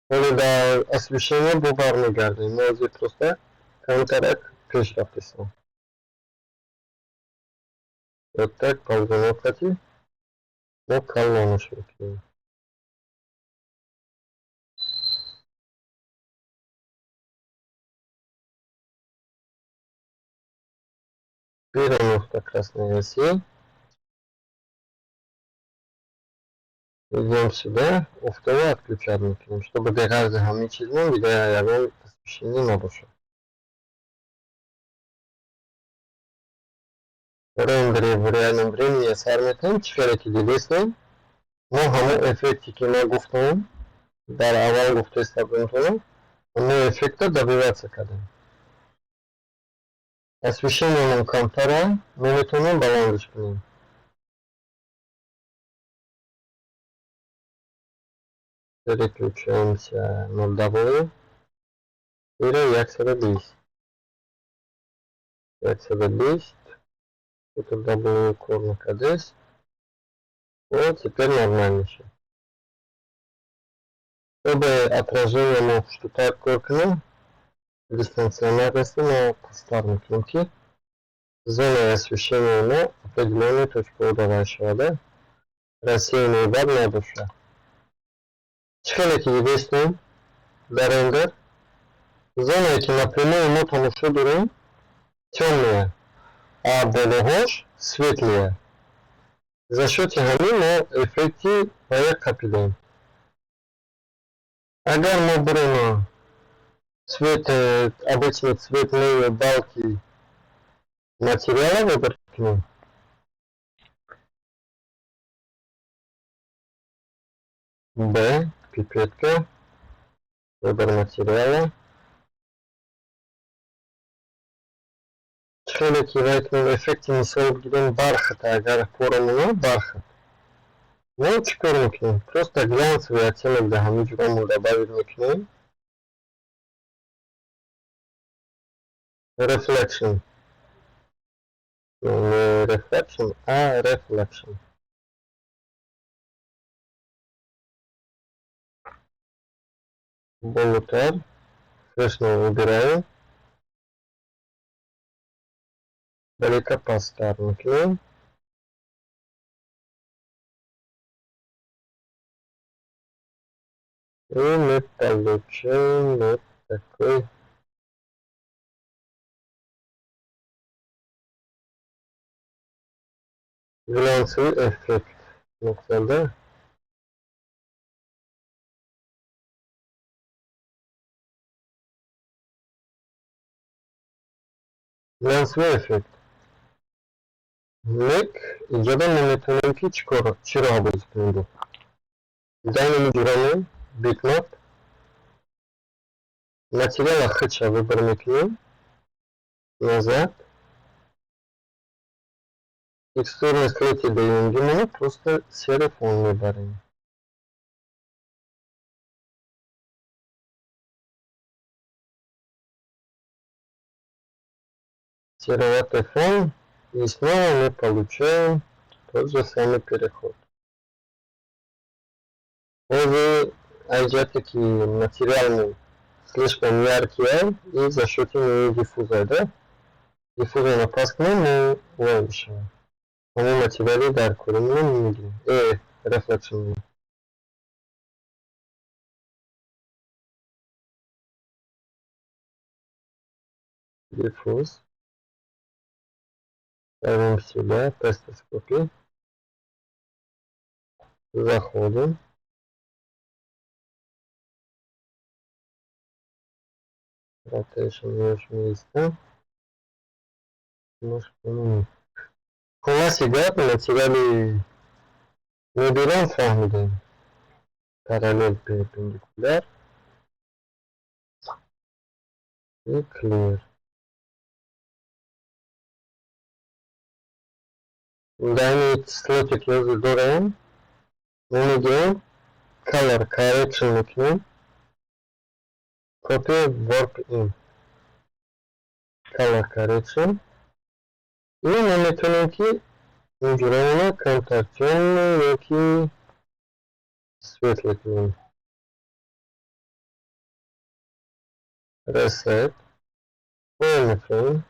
Ҳоло дар освещение бо бармегардем. Мо ҳозир просто камтарак пеш рафтесем. Вот так ползунок қати мо калонаш мекунем. Берем красной оси. Идем сюда, офтова отключать мекунем, чтобы беғарзи ҳамин чизмон дига ягон освещение набошад. Рендери в реальном времени сар метавонем. Чӣ хеле ки дидестем, мо ҳамон эффекте, ки ман гуфтам, дар аввал гуфтаиста будем, ҳамон эффекта добиваться кардем. Освещениямон камтара, мо метавонем баландаш кунем. Переключаемся на W или 120. 120. Это W кор накардест. Вот теперь нормально всё. Чтобы отражение мо хуштутар кор кунем, дистанционарности мо пасттар мекунем, ки зонаи освещения мо определенную точка давай шавада, рассеянный бад набошад. Чӣ хеле ки дидестем, дар рендер зонае, ки напрямую мо тамошо дорем, тёмная, а болоҳош светлая. За счёти ҳамин мо эффекти ба қапидем. Агар мо бирем цвет, обычный цветные балки материала выбор кунем, Б, пипетка, выбор материала. Хеле ки вай кунем, эффекти мисол бигирем, бархат, агар порамона бархат. Мо чӣ кор мекунем? Просто глянцевый оттенок дар ҳамин ҷомо добавить мекунем. Reflection. Не reflection, а reflection. Болотар. Фрешно выбираем. Далеко пасттар мекунем. И мы получаем вот такой глянцевый эффект. Ну-ка, да? Глянцевый эффект. Лек иҷода мо метавонем, ки чӣ кор, чӣ роҳ бозӣ кунем? Дайнами ҷурамон bitmap материала худша выбор мекунем, назад, текстурный слои дуюмгимона просто серый фон мебарем. Сероватый фон, и снова мы получаем тот же самый переход. Ҳозир айҷате ки материални слишком яркий и за счёти диффуза, да? Диффузаро паст кунем, мо вай мешавад. Ҳамон материали дар коримона мегирем. Reflection. Diffuse. Ставим сюда, paste copy. Заходим. Rotation место. Хулоси гап, материали мебирем, фаҳмидем. Параллель, перпендикуляр и clear. Дар слоте ки ҳозир дорем, мо мегирем, color correction мекунем, copy warp in, color correction, и мо метавонем, ки Ин ҷурамона камтар тёмный ёки светлый кунем. Reset. Полный frame.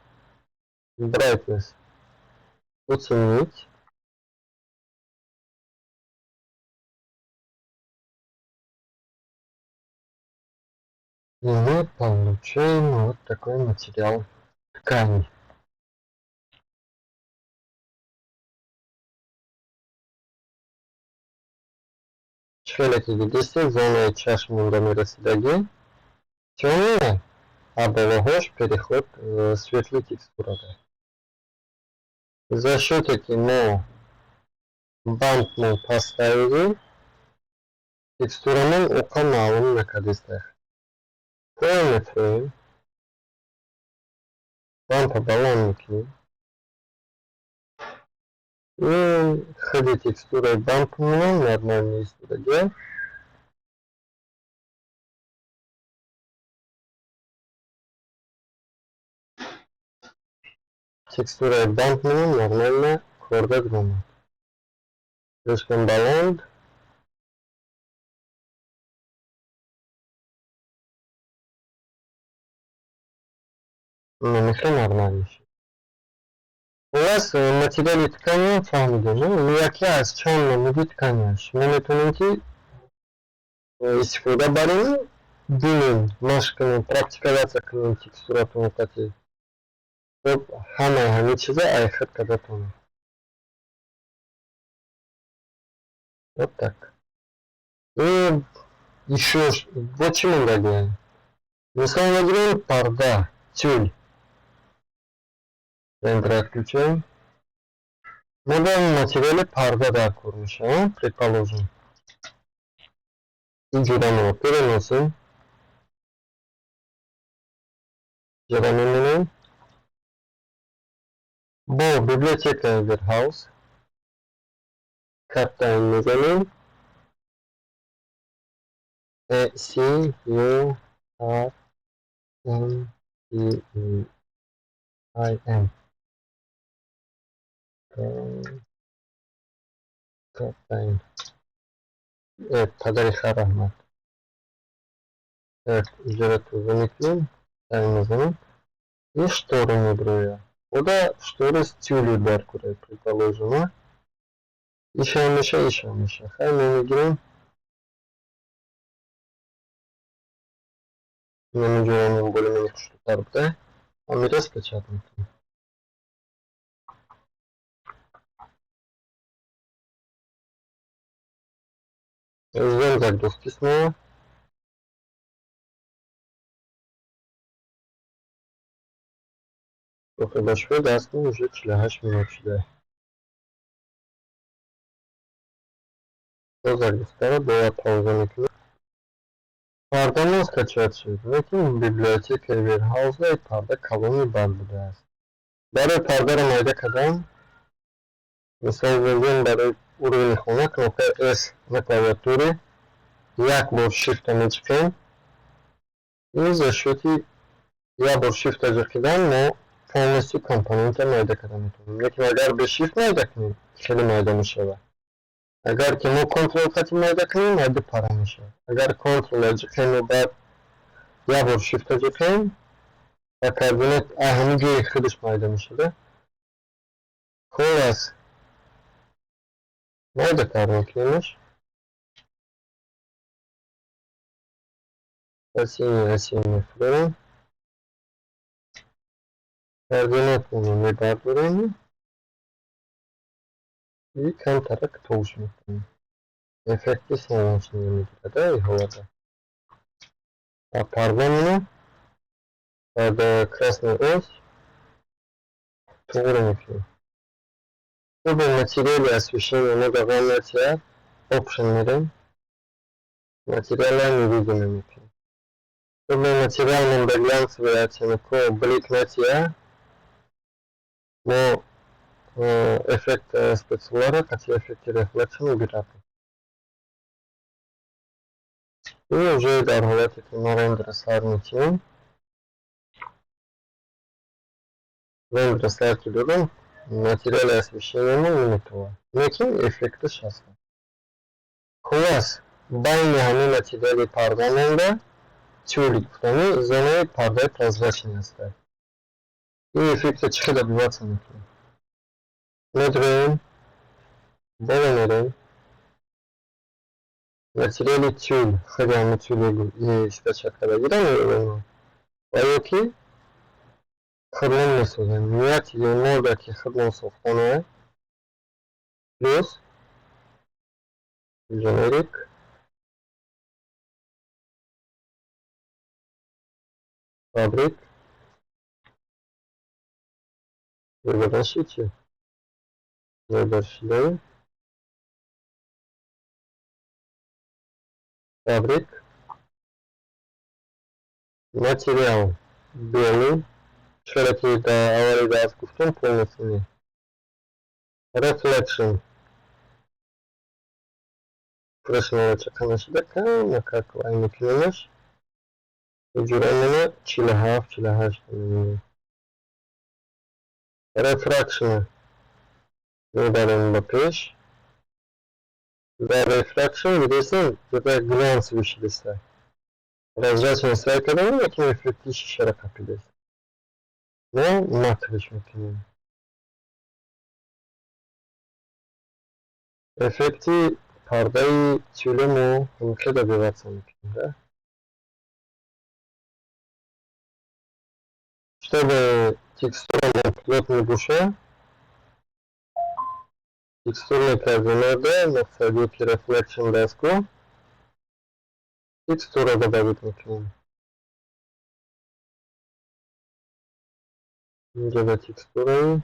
Brightness. Утемнить. И мы получаем вот такой материал ткани. Хеле ки дидистед, зонаи чашм монда мерасидагӣ тёмная, а болоҳош переход светлый текстура дорад. За счёте ки мо bump мон поставили, текстурамон оқа маълум накардиста. Полный frame. Bump а баланд мекунем. И худи текстураи bump мон нормально истодагия. Текстураи bump мон нормально корда омад. Слишком баланд. Мехе нормально шуд. Хуллас, материали ткани фаҳмидем. Яке аз чанд намуди ткани аст. Шумо метавонед, ки истифода барем, бинем, машқ кунем, практиковаться кунем текстуратон қати. Хуб, ҳамаи ҳамин чиза айхат карда тонем. Вот так. И ещё вот чӣ мондагиам. Мисол мегирем, парда, тюль. Рендер отключаем. Мо дар материали парда дар кор мешавем, предположим. Ин ҷурамо переносим. Ҷура мемонем. Бо библиотекаи Warehouse Curtain мезанем. C U R N T E I N. Curtain. Падари хар раҳмат. Так, иҷора тоза мекунем. Тай мезанем. И штору меброя. Ода шторы с тюлью дар кора, предположим, ишам меша, ишам меша. Хай, мегирем. Намедонам, более-менее хушрӯтар буда. Амира скачать мекунем. Ждем загрузки снова. Ба дастмон уже 48 минут шуда. То загрузкаро бояд пауза мекунем. Пардамон скачать шуд, лекин библиотекаи Warehouse парда калони банд будааст. Барои пардаро майда кардан, мисол мегӯем, барои уровни хона кнопкаи S на клавиатуре, як бор Shift-а мечиқем и за счёти як бор Shift-а ҷиқидан мо полностью компонента майда карда метавонем. Лекин агар бе Shift майда кунем, хеле майда мешавад. Агар ки мо Ctrl қати майда кунем, майда пара мешавад. Агар Ctrl ҷиқем баъд як бор Shift-а ҷиқем, ба координат ҳамин ҷои худаш майда мешавад. Хуллас, майда кар мекунемаш. Осени осени мефурорем. Координатмонро мебардорем и камтарак толш мекунем. Эффекти солнечный мегирад и ҳолата. А пардамоно под красную ось туғри мекунем. Хуби материали освещения мо давом метиҳад. Option мерем. Материала невидимый мекунем. Хуби материалмон ба глянцевый оттенок блик метиҳад. Мо эффект specular а қати эффекти reflection мебиратем. И уже дар ҳолате ки мо рендера сар метиҳем, рендера сар ки додем, Материали освещения наметавонад, лекин эффекташ ҳаст. Хуллас, байни ҳамин материали парда монда, тюль гуфтани зонаи пардаи прозрачный ҳастад. Ин эффекта чӣ хел добиваться мекунем? Медроем, боло мерем, материали тюль, худи ҳамин тюли скачать кардагиро меёбем ва ё ки худмон месозем. Нияти мода ки худмон сохтана, плюс generic fabric выбор нашите, выбор шидаем, fabric, материал белый, чора ки дар аввали дарс гуфтем, полностью не reflection пурашонро чақа нашида, камакак вай мекунемаш, иҷураи 47, 48. Refraction мебарем ба пеш. Дар refraction дидесем, ҷода глянцевый шидеста. Прозрачный сай кардем, лекин эффекти шишара қапидест. Мо матовиш мекунем. Эффекти пардаи тюле мо ҳамихел добиваться мекунем, да? Чтобы текстура плотный боша, текстурный координаты мақсади ки reflection дастгоҳ текстура добавить мекунем. Инҷо ба текстураи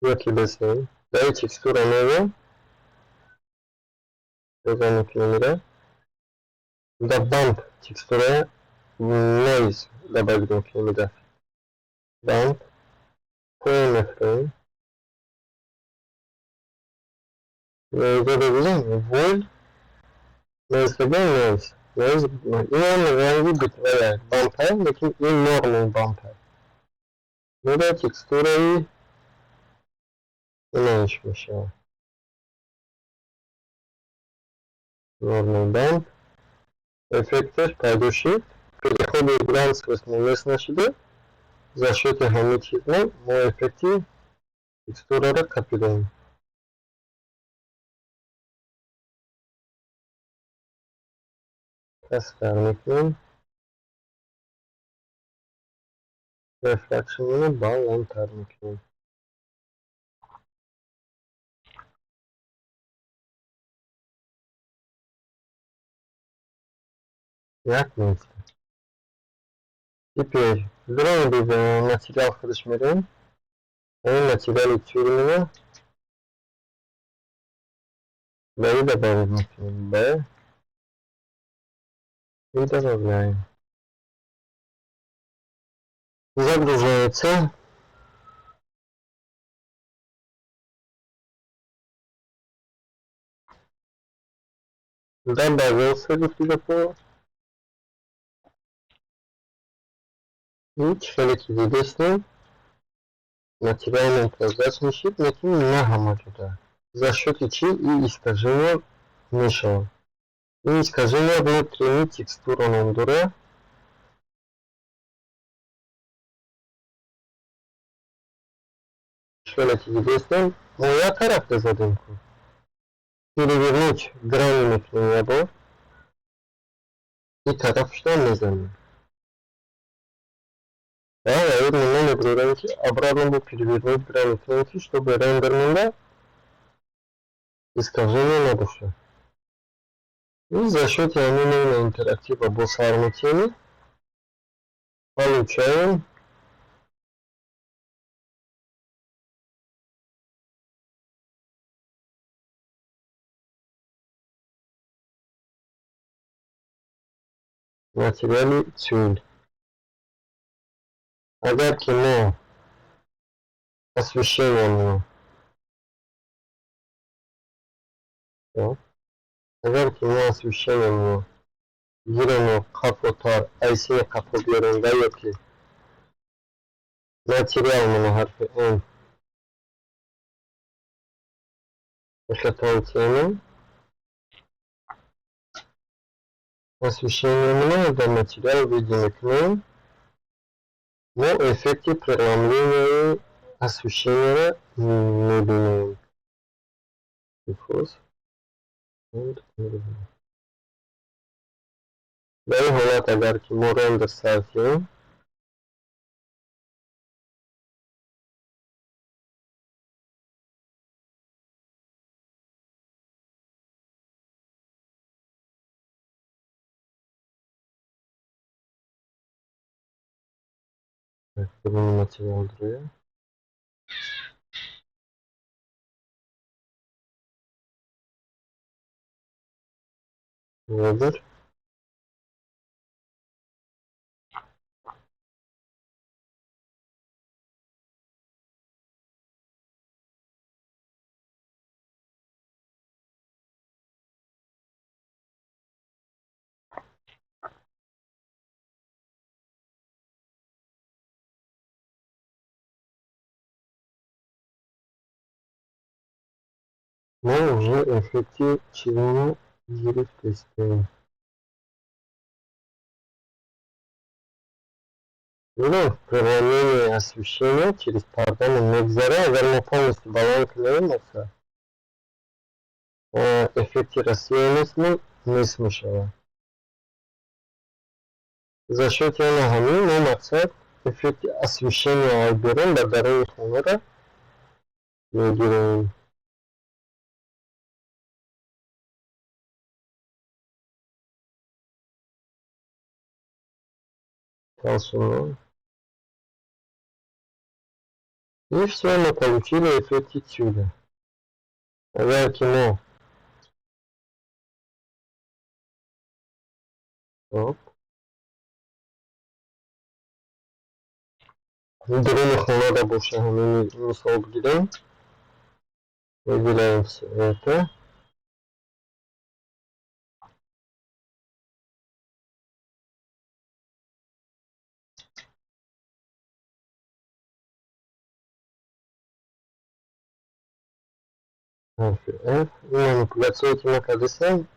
ёки бесем, дар текстура меоем, боз мекунем ира, да bump текстура noise добавить мекунем, ида bump поён мефроем. Noise бибинем, воль noise noise noise, инам ранги битвая bump, лекин ин normal bump. Мо текстураи инаиш мешавад. Normal bump эффекташ пайдо шуд, переходи глянцевость нест нашуда. За счёти ҳамин чиз мо эффекти текстураро қапидаем. Пастар мекунем, refraction баландтар мекунем. Як метр. Теперь берем материал худаш, мерем ҳамин материали тюльмина ба и добавить мекунем, б и добавляем. Загружается. Добавился гуфтигапо. И хеле ки дидестем, материалмон прозрачный шид, лекин на ҳама ҷода. За счёти чӣ и искажение мешавад? Ин искажение внутренний текстура ном дорад. Хеле ки дидестем, мо як тарафта задем ку. Перевернуть грани мекунем ябор, и тарафшда мезанем. Да, наверное, намеброрем ки обратно бо перевернуть грани кунем, ки чтобы рендер монда искажение набошад. И за счёти ҳамин интерактива бо сар метиҳем, получаем материали тюль. Агар ки мо освещениямро, агар ки мо освещениямро Гирену қафотар, ай сини қафо биёрем ва ё ки материалмона ҳарфи М хатонтиянем. Освещение дар материал виде мекунем, мо эффекти преломления освещения мебинем. Diffuse. Дар ин ҳолат, агар ки мо рендер сар кунем, материал дуроя. Выбор. Мо уже эффекти чизоно гирифтестем. Бинем, преломление освещения через пардану мегзара. Агар мо полностью баланд кунем, масалан, эффекти рассеянность нест мешавад. За счёти ана ҳамин мо мақсад эффекти освещения берун дар даруни хонаро мегирем. Толщину. И все, мы получили эффект тюля. Агар ки мо, хоп, даруни хонада боша, ҳамин мисол бигирем. Выделяем все это. Ҳарфи F. Ин манипуляция ки ма кардастам,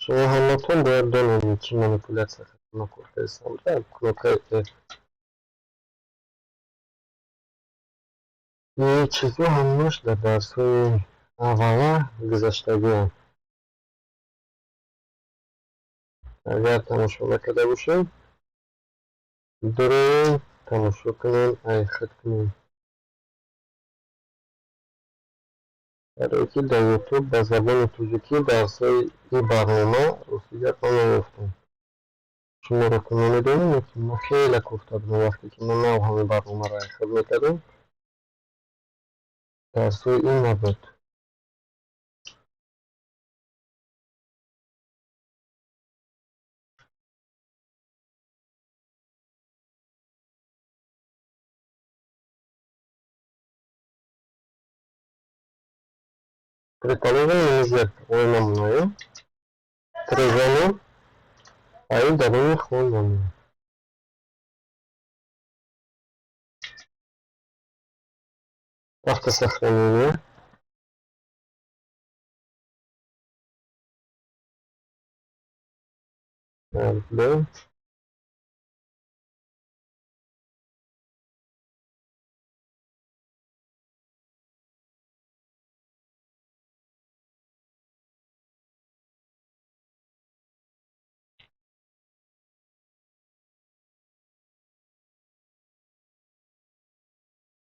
шумо ҳаматон бояд донед, чӣ манипуляция ма кор кардастам. Кнопкаи F. Ин чизҳо ҳамаш дар дарсҳои аввала гузаштагианд. Агар тамошо накарда бошед, дуроед, тамошо кунед, айхат кунед. Барое ки дар Ютуб ба забони тоҷикӣ дарсҳои ин барнома, рости гап, ман наёфтам. Шуморо ки намедонам, лекин ман хеле кофта будам, вақте ки ман нав ҳамин барномаро айхат мекардам, дарсҳои ин набуд. Предположим, зеркало ойна тирезану аи даруни хонамон. Автосохранение. Да.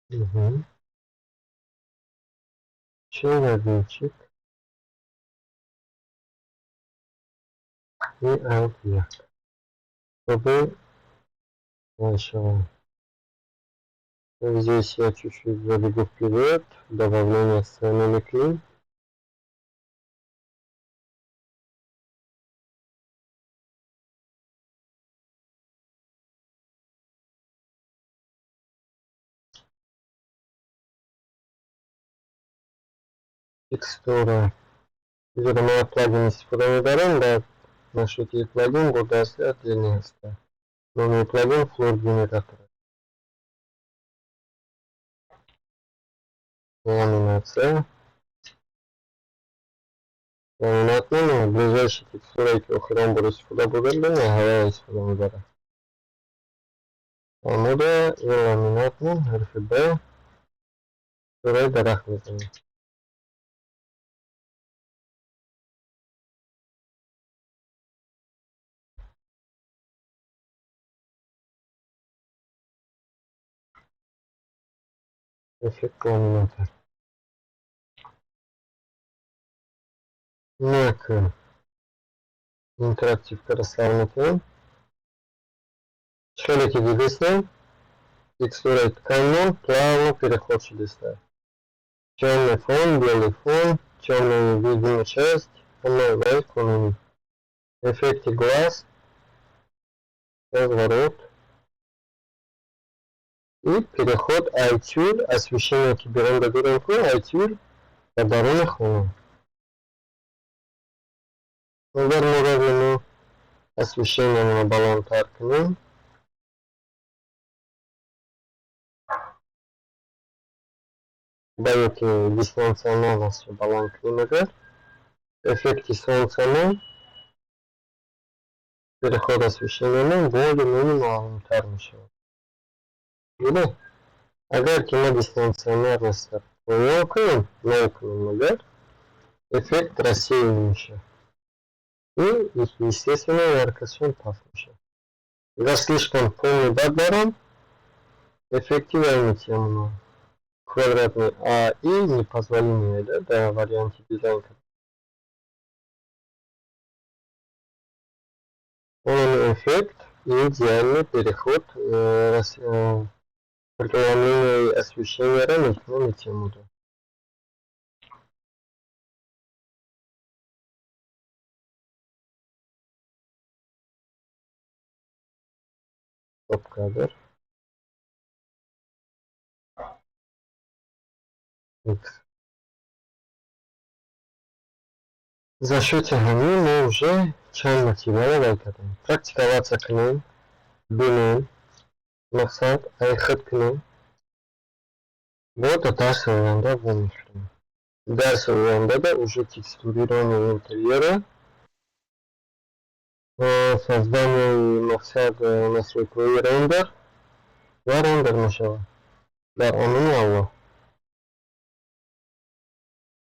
Угу. Человечек и объект. Чтобы начало. Здесь я чуть-чуть забегу вперед. Добавление сцены на. Текстура. Инҷо мо плагин истифода мебарем дар Насчёти плагин бо дарси отдельный ҳаста. Номи плагин Floor Generator. Ламинация. Ламинат не, ближайший текстурае, ки охирон бор истифода бурда будем, ҳавая истифода мебарад. Омода и ламинатмон, ҳарфи Б, сураи дарахт мезанем. Эффект ламината. Инак интерактив кара сар мекунем. Хеле ки дидестем, текстураи тканьмон плавно переход шудеста. Чёрный фон, белый фон, чёрная видимая часть, ҳамаи вай қонунӣ. Эффекти глаз, разворот и переход ай тюль, освещение, ки берун дорем ку, ай тюль ба даруни хона. Агар мо равем освещениямонро баландтар кунем, ба ё ки дистанционностро баланд кунем, агар эффекти солнцамон, переход освещениямон более-менее маълумтар мешавад. Дида? Агар ки мо дистанционностро поён кунем, нол кунем, агар эффект рассеяние мешавад. И, естественно, яркостьшон паст мешавад. Агар слишком полный бад барам, эффекти вай метиҳам, квадратный, а и непозволимый, да, дар варианти дизайн. Он эффект и идеальный переход преломление освещениеро метавонем тему. Стоп кадр. X. За счёти ҳамин мо уже чанд материалро вай кардем. Практиковаться кунем, бинем, мақсад айхид кунем. Бо до дарси оянда вомехӯрем. Дарси ояндада уже текстурирование интерьера, создание, мақсад, настройкаҳои рендер ва рендер мешавад. Дар амони Аллоҳ.